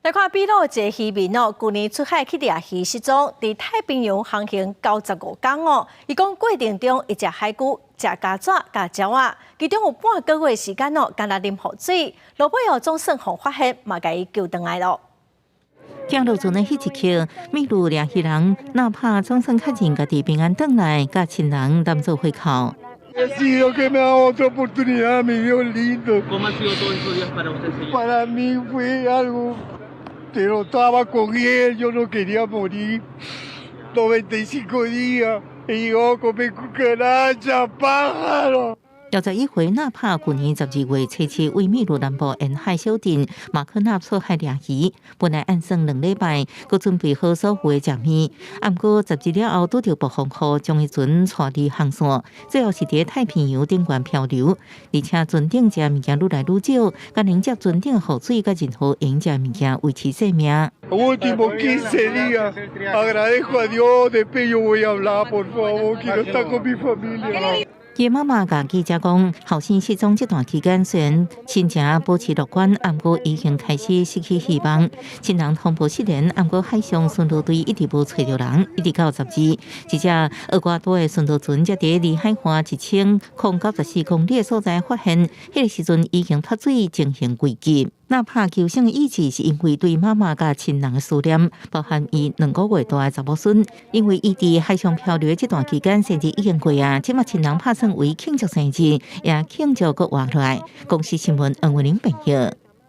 來看秘魯一个漁民哦，舊年出海去掠魚失蹤，佇太平洋航行95工哦。伊講過程中，伊食海龜、食蛤蚧、佮鳥仔，其中有半個月時間哦，干焦啉雨水，落尾哦總算予發現，嘛共伊救轉來囉。降落船的彼一刻，秘魯掠魚人納帕總算確認家己平安轉來，佮親人攬做伙哭。 Decido que me da otra oportunidad, mi Dios lindo. ¿Cómo han sido todos esos días para usted, señor? Para mí fue algo, pero estaba con él, yo no quería morir. 95 días, he llegado a comer cucaracha, pájaro. 61歲納帕舊年12月初7為秘魯南部沿海小鎮馬克納出海掠魚，本來按算2禮拜，閣準備好所有的食物，毋過10日了後拄著暴風雨，將伊船帶離航線，最後是佇太平洋頂懸漂流，而且船頂食物件愈來愈少，干焦啉船頂雨水佮任何會用食物件維持生命。 Último 15 días, agradezco a Dios, después yo voy a hablar, por favor, quiero estar con mi familia. 伊媽媽共記者講，後生失蹤這段期間，雖然心情保持樂觀，毋過已經開始失去希望。親人通報失聯，毋過海上巡邏隊一直無揣著人，一直到十二，一隻厄瓜多的巡邏船才佇離海岸1094公里的所在發現，彼個時陣已經脫水，情形危急。納帕求生的意志是因為對媽媽佮親人的思念，包含伊2個月大的查某孫。因為伊佇海上漂流的這段期間，生日已經過啊，這馬親人拍算為慶祝生日，也慶祝閣活落來。公視新聞黃文玲編譯。